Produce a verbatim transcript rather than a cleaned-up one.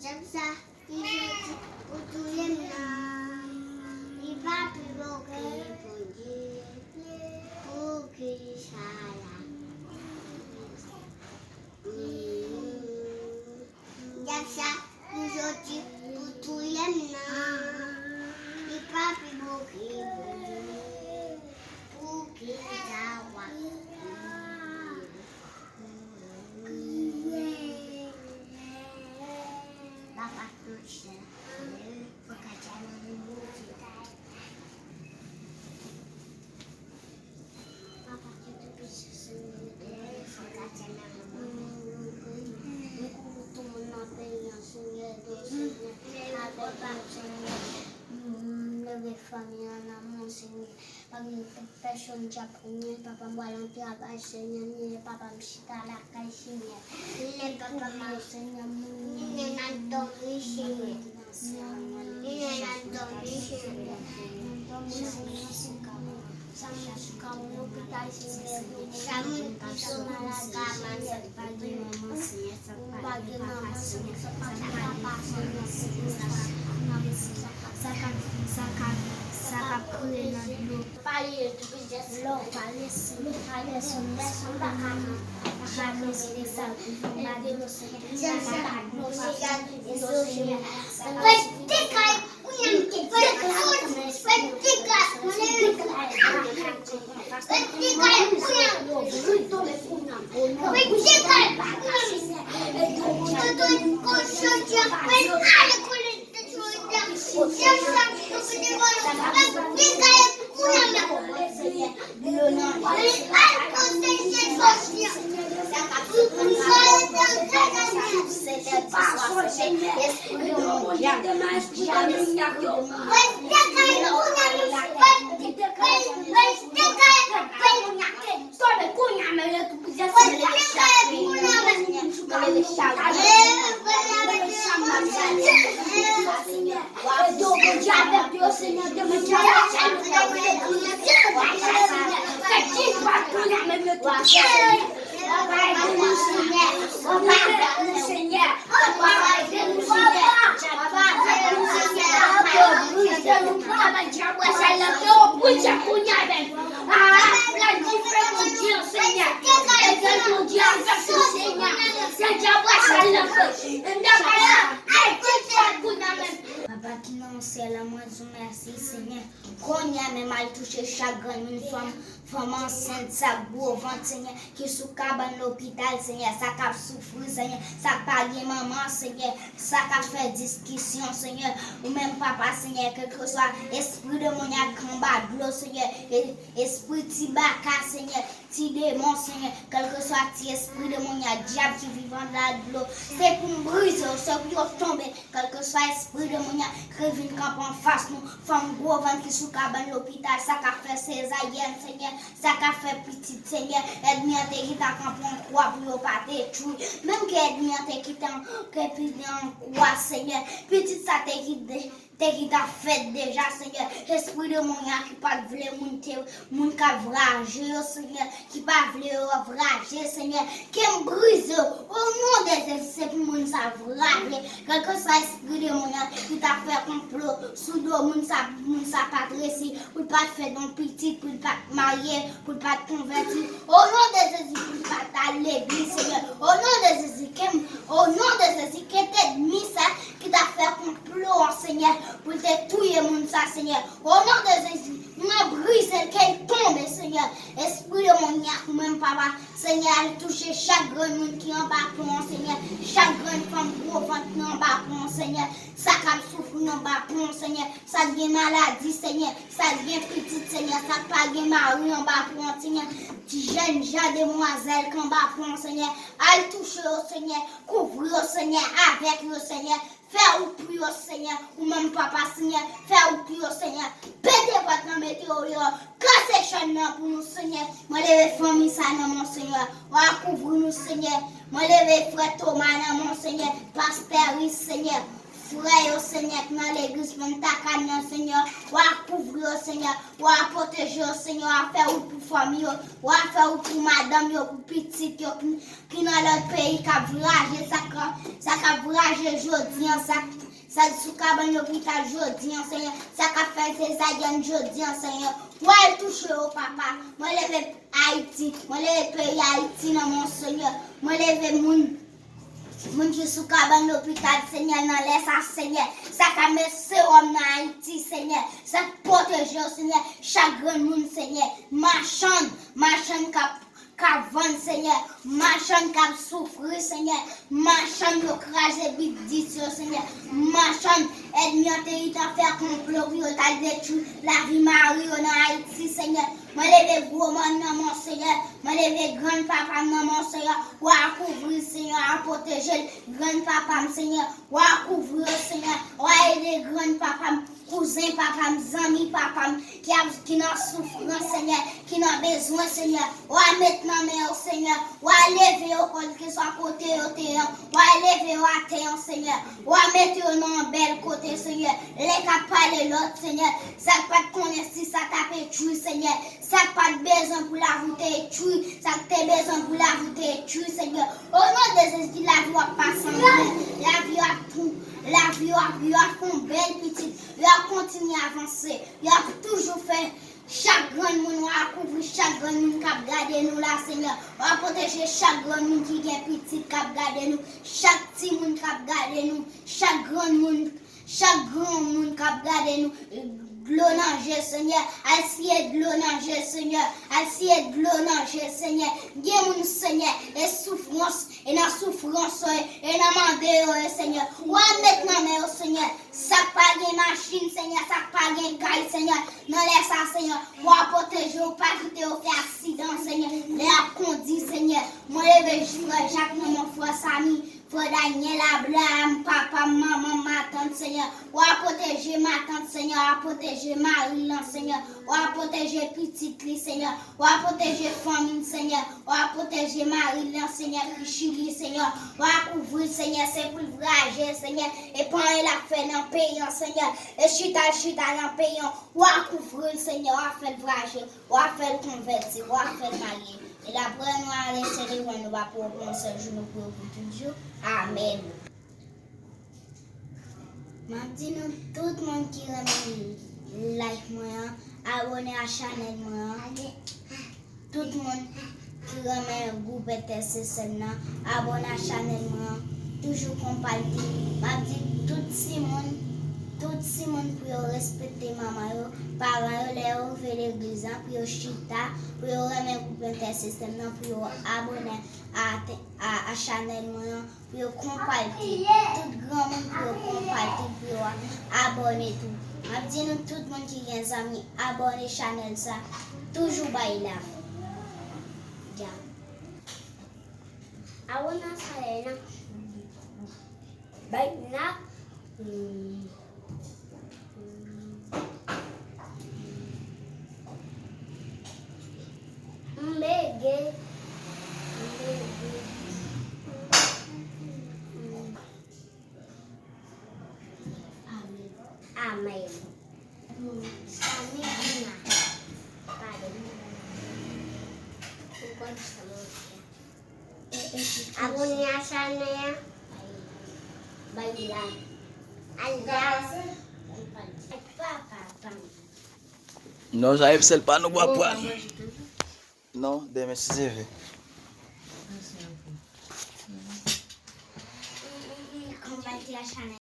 Dyab sa ki soti pou touye m nan, li pa pi bon ke Bondye. Poukisa la? Dyab sa ki soti pou touye m nan, li pa pi bon ke Bondye. Poukisa w ap kriye? Papa Tousen, fòk a tchè nan men Bondye. Papa ki tou piti, Senyè, fòk a tchè nan men Bondye. Nou kouvri tout moun nan peyi an, Senyè, ede yo, Senyè, avèk nou, Senyè. Nou leve fanmi an nan men w, Senyè. Pa gen pèsonn k ap konnen, papa m pral nan travay, Senyè, men papa m chita lakay, Senyè. Lè papa m, Senyè, moun lè n ap dòmi, Senyè. Lè n ap dòmi, Senyè. N ap dòmi, Senyè, sou kay. Sa moun sou kay lopital, Senyè. Sa moun ki sou maladi, Senyè. Pa gen manman, Senyè, sa pa gen papa, Senyè, sa pa gen papa, Senyè, Senyè, sa ka, sa ka, sa ka, sa ka koule nan dlo. Pale tou plizyè, lè w pale, Senyè, pale, Senyè, pèsonn pa ka janbe, Senyè, sa, pa gen dlo, Senyè, sa pa gen dlo, Senyè, Senyè, sa pa gen dlo, Senyè. Papa ki nan syèl la, mwen di w mèsi, Senyè. Kounye a menm, al touche chak grenn moun, fanm, fanm ansent, sa k gwo vant, Senyè, ki sou kabann lopital, Senyè, sa k ap soufri, Senyè, sa k pa gen manman, Senyè, sa k ap fè diskisyon, Senyè. Ou menm, papa, Senyè, kèlkeswa espri demonyak k anba dlo, Senyè, e, espri ti baka, Senyè, ti demon, Senyè, kèlkeswa ti espri demonyak, dyab ki viv anndan dlo, se pou m brize yo, se pou yo tonbe, kèlkeswa espri demonyak ki vin kanpe anfas nou, fanm gwo vant ki sou kabann lopital, sa k ap fè sezaryèn, Senyè, sa k ap fè pitit, Senyè, ènmi an te gentan kanpe yon kwa pou yo pa detwi, menm ke ènmi an te kite yon, ke pile yon kwa, Senyè, pitit sa te kite te gentan fèt deja, Senyè. Espri demonyak ki pa t vle moun te, moun k ap vwaje yo, Senyè, ki pa vle yo vwaje, Senyè, ke m brize yo. O non de Jezi, se pou moun sa vwaje. Kèlkeswa espri demonyak ki t ap fè konplo sou do moun sa, pou moun sa pa t resi, pou l pa t fè yon pitit, pou l pa t marye, pou l pa t konvèti. O non de Jezi, pou l pa t al legliz, Senyè. O non de Jezi, ke m, o non de Jezi, ke ènmi sa ki t ap fè konplo an, Senyè, pou l te touye moun sa, Senyè. O non de Jezi, mwen brize l, ke l tonbe, Senyè. Espri demonyak, ou menm, papa, Senyè, al touche chak grenn moun ki anba pon an, Senyè. Chak grenn fanm gwo vant ki anba pon an, Senyè. Sa k ap soufri anba pon an, Senyè. Sa k gen maladi, Senyè. Sa k gen pitit, Senyè. Sa k pa gen mari anba pon an, Senyè. Ti jèn jan demwazèl ki anba pon an, Senyè. Al touche yo, Senyè. Kouvri yo, Senyè. Avèk yo, Senyè. Fè wout pou yo, Senyè. Ou menm, papa, Senyè. Fè wout pou yo, Senyè. Pete pòt lan, mete yo deyò. Kase chèn nan pou nou, Senyè. Mwen leve fanmi sa nan men w, Senyè. W a kouvri nou, Senyè. Mwen leve frè Toma nan men w, Senyè. Pastè Ris, Senyè. Frè yo, Senyè, k nan legliz Pantaka nan, Senyè. W a kouvri yo, Senyè. W a pwoteje yo, Senyè. W a fè wout pou fanmi yo. W a fè wout pou madanm yo, pou pitit yo, ki, ki nan lòt peyi k ap vwaje, sa k Sa k ap vwayaje jodi an, sa, sa k sou kabann lopital jodi an, Senyè, sa k ap fè sezaryen jodi an, Senyè, w al touche yo, papa. Mwen leve Ayiti, mwen leve peyi Ayiti nan men w, Senyè. Mwen leve moun, moun ki sou kabann lopital, Senyè, nan lè sa, Senyè. Sa k ap met sewòm nan Ayiti, Senyè. Sa k pwoteje yo, Senyè. Chak grenn moun, Senyè. Machann, machann k ap k ap vann, Senyè, machann k ap soufri, Senyè, machann yo kraze biznis yo, Senyè, machann ènmi an te gentan fè konplo pou yo t al detwi lavi mari yo nan Ayiti, Senyè. Mwen leve gwo mòn nan men w, Senyè, mwen leve grann papa m nan men w, Senyè, w a kouvri l, Senyè, w a pwoteje l, grann papa m, Senyè, w a kouvri yo, Senyè, w a ede grann papa m, kouzen papa m, zanmi papa m, ki ap, ki nan soufrans, Senyè, ki nan bezwen, Senyè. W a met nan men yo, Senyè. W a leve yo, kèlkeswa kote yo te ye an. W a leve yo atè an, Senyè. W a mete yo nan yon bèl kote, Senyè. Lè k ap pale lòt, Senyè. Sa k pa t konnen si sa t ap etwi, Senyè. Sa k pa t bezwen pou lavi w te etwi, sa k te bezwen pou lavi w te etwi, Senyè. O non de Jezi, lavi w ap pase anlè, lavi w ap tou, lavi w ap, yo ap fè yon bèl pitit, yo ap kontinye avanse, yo ap toujou fè chak grann moun, w a kouvri chak grann moun k ap gade nou la, Senyè. W a pwoteje chak grann moun ki gen pitit k ap gade nou, chak timoun k ap gade nou, chak grann moun Chak granmoun k ap gade nou, dlo nan je, Senyè. Al siye dlo nan je, Senyè. Al siye dlo nan je, Senyè. Gen moun, Senyè, e soufrans, e nan soufrans yo ye, e nan mande yo ye, Senyè. W a met nan men yo, Senyè. Sa k pa gen machin, Senyè, sa k pa gen kay, Senyè. Nan lè sa, Senyè, w a pwoteje yo, pa kite yo fè aksidan, Senyè. Lè y ap kondi, Senyè. Mwen leve frè Jak nan men w, frè Sami. Frè Daniel, Abraham, papa m, manman m, matant, Senyè. W a pwoteje matant, Senyè. W a pwoteje mari l lan, Senyè. W a pwoteje pitit li, Senyè. W a pwoteje fanmi l, Senyè. W a pwoteje mari l lan, Senyè, ki Chili, Senyè. W a kouvri l, Senyè. Se pou l vwayaje, Senyè. E pa anyen l ap fè nan peyi an, Senyè. E chita l chita nan peyi an. W a kouvri l, Senyè. W a fè l vwayaje. W a fè l konvèti. W a fè l marye. E lapriyè nou ale, se devan nou pa pou yo pran yon sèl jounen pou yo pou tout jou. Amèn. M ap di nou tout moun ki renmen live mwen an, abòne a chanèl mwen an. Tout moun ki renmen gwoup entèsesyonèl nan, abòne a chanèl mwen an. Toujou konpati. M ap di tout timoun, tout timoun pou yo respekte manman yo, paran yo, lè yo rive legliz lan, pou yo chita, pou yo renmen gwoup entèsesyonèl nan, pou yo abòne a, a, a chanèl mwen an, pou yo konpati. Tout granmoun pou yo konpati, pou yo abòne tou. M ap di nou tout moun ki gen zanmi, abòne chanèl sa. Toujou bay love. Dja. Abòne chanèl nan. Bay love. M bege. M bege. Amèn. Amèn. Sa m di la. Padon. Ou konn sa m di a. Abòne a chanèl an. Bay la. Al la. Non, Jan Epsèl pa nou pa pran. Non, demen si Dye vle. Konpati a chanèl.